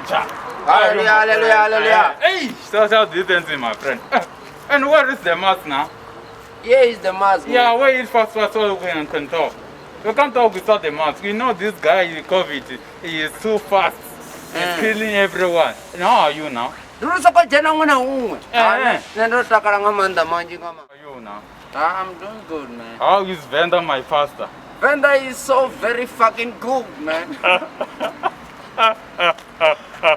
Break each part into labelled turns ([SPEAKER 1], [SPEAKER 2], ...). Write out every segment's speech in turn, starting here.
[SPEAKER 1] Macha.
[SPEAKER 2] Hallelujah, hallelujah, hallelujah.
[SPEAKER 1] Hey, social distancing, my friend. And where is the mask now?
[SPEAKER 2] Here is the mask.
[SPEAKER 1] Yeah, where is fast fast so we can talk. We can't talk without the mask. You know this guy, COVID, he is too fast. He's killing everyone. And how are you now?
[SPEAKER 2] Ndi uri soko dzhena huṅwe na huṅwe.
[SPEAKER 1] Eh, eh.
[SPEAKER 2] Nṋe ndo takala nga maanḓa manzhi nga maanḓa.
[SPEAKER 1] How are you now?
[SPEAKER 2] Ah, I'm doing good, man.
[SPEAKER 1] How is Venda my pastor?
[SPEAKER 2] Venda is so very fucking good, man.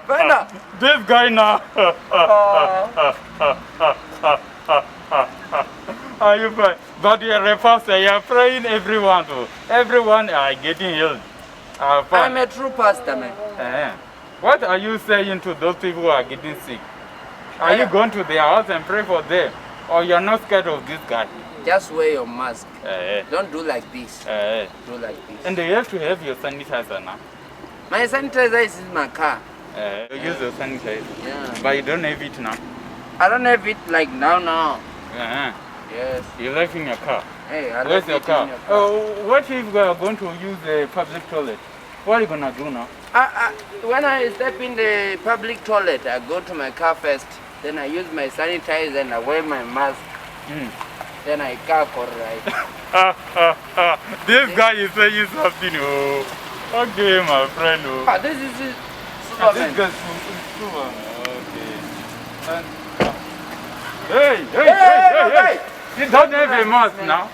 [SPEAKER 2] Venda.
[SPEAKER 1] This guy now. Are you fine? But you are a pastor. You are praying everyone. To. Everyone are getting healed. Are fine.
[SPEAKER 2] I'm a true pastor, man.
[SPEAKER 1] Eh. What are you saying to those people who are getting sick? Are you going to their house and pray for them? Or you're not scared of this guy?
[SPEAKER 2] Just wear your mask.
[SPEAKER 1] Eh,
[SPEAKER 2] Don't do like this.
[SPEAKER 1] eh.
[SPEAKER 2] Do like this.
[SPEAKER 1] And you have to have your sanitizer now.
[SPEAKER 2] My sanitizer is in my car.
[SPEAKER 1] Eh, you use your sanitizer.
[SPEAKER 2] Yeah.
[SPEAKER 1] But you don't have it now.
[SPEAKER 2] I don't have it like now, now.
[SPEAKER 1] Eh.
[SPEAKER 2] Yes.
[SPEAKER 1] You left in your car.
[SPEAKER 2] Hey, I
[SPEAKER 1] Where's
[SPEAKER 2] left
[SPEAKER 1] your
[SPEAKER 2] it in
[SPEAKER 1] car?
[SPEAKER 2] your car.
[SPEAKER 1] Oh, what if we are going to use the public toilet? What are you gonna do now?
[SPEAKER 2] When I step in the public toilet, I go to my car first. Then I use my sanitizer and I wear my mask. Then I cough all right.
[SPEAKER 1] This guy is saying something. Oh, okay, my friend. Oh.
[SPEAKER 2] Ah, this is it.
[SPEAKER 1] Ah, this
[SPEAKER 2] Superman.
[SPEAKER 1] guy's Superman. Okay. And, hey, hey, hey, hey, hey, hey! You don't have a mask now.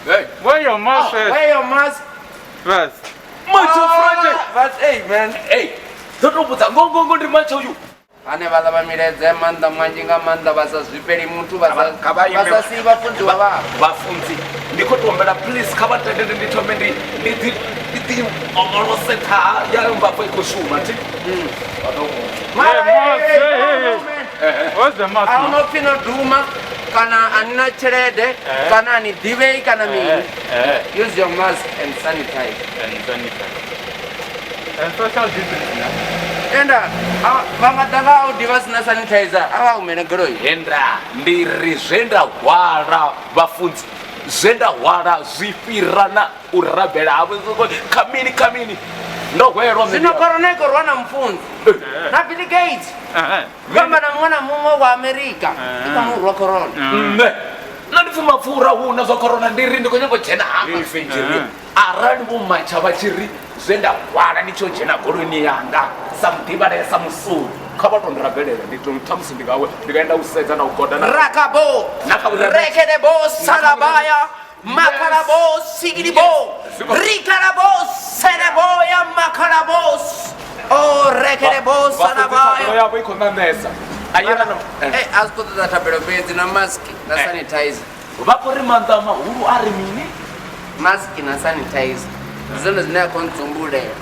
[SPEAKER 3] Hey.
[SPEAKER 1] Wear your mask first.
[SPEAKER 2] Wear your mask.
[SPEAKER 1] First.
[SPEAKER 3] Macho Friday.
[SPEAKER 2] But hey, man.
[SPEAKER 3] Hey, ndo to vhudza ngongongo ndi macho uyu.
[SPEAKER 2] Ane vhaḽa vha milaedza ya maanḓa manzhi nga maanḓa vha sa zwifheli muthu vha sa-
[SPEAKER 3] Kha vha ime.
[SPEAKER 2] vha sa sii vhafunziwa vhavho.
[SPEAKER 3] Vhafunzi, ndi khou to humbela please kha vha tendele ndi thome ndi ndi ḓi ndi ḓi onyolose ṱhaha ya mbafho i khou shuma thi. Vha ḓo vhona.
[SPEAKER 2] Mara,
[SPEAKER 1] Hey,
[SPEAKER 2] hey,
[SPEAKER 1] mask,
[SPEAKER 2] hey,
[SPEAKER 1] hey,
[SPEAKER 2] no,
[SPEAKER 1] hey,
[SPEAKER 2] no,
[SPEAKER 1] hey.
[SPEAKER 2] man.
[SPEAKER 1] Where's the mask
[SPEAKER 2] A hu
[SPEAKER 1] now?
[SPEAKER 2] no pfi no duma kana a ni na tshelede
[SPEAKER 1] Eh.
[SPEAKER 2] kana a ni ḓivhei kana mini.
[SPEAKER 1] Eh,
[SPEAKER 2] Use your mask and sanitize.
[SPEAKER 1] and sanitize. And social distancing now.
[SPEAKER 2] Tenda vha nga ḓa nga Audi vha sina sanitizer a vha humele goloi.
[SPEAKER 3] Henda ndi ri zwe nda hwala vhafunzi zwe nda hwala zwi fhira na u rabela havho kha mini kha mini ndo hwelwa nṋe
[SPEAKER 2] Zwino
[SPEAKER 3] ndi-
[SPEAKER 2] corona i khou rwa na mufunzi na Bill Gates
[SPEAKER 1] Eh,
[SPEAKER 2] vhamba na muṅwe na muṅwe wa Amerika i khou mu rwa corona.
[SPEAKER 3] Nṋe nṋe ndi pfhi mapfura hu na zwa corona ndi ri ndi khou nyanga u dzhena hafha fendzheri arali vho matsha vha tshi ri zwe nda hwala ndi tshi yo dzhena goloini yanga sa muḓivhalea sa musuli kha vha to ndi rabelela ndi to thamusi ndi ngawe ndi nga enda u sedza na u goda na
[SPEAKER 2] Rakabo,
[SPEAKER 3] Na kha vhurereli.
[SPEAKER 2] Rekedebo, Salabaya, Makarabo, Sigiribo, Rikarabo, Sereboya, Makarabo, Oh, Rekedebo,
[SPEAKER 3] Thabelo
[SPEAKER 2] Salabaya.
[SPEAKER 3] yavho i khou ṋaṋesa a yelana
[SPEAKER 2] Eh, a zwi khou ṱoḓa thabelo fhedzi na mask na sanitizer.
[SPEAKER 3] vha khou ri maanḓa mahulu a ri mini
[SPEAKER 2] Mask na sanitizer. Ndi zwone zwine a khou ntsumbulela.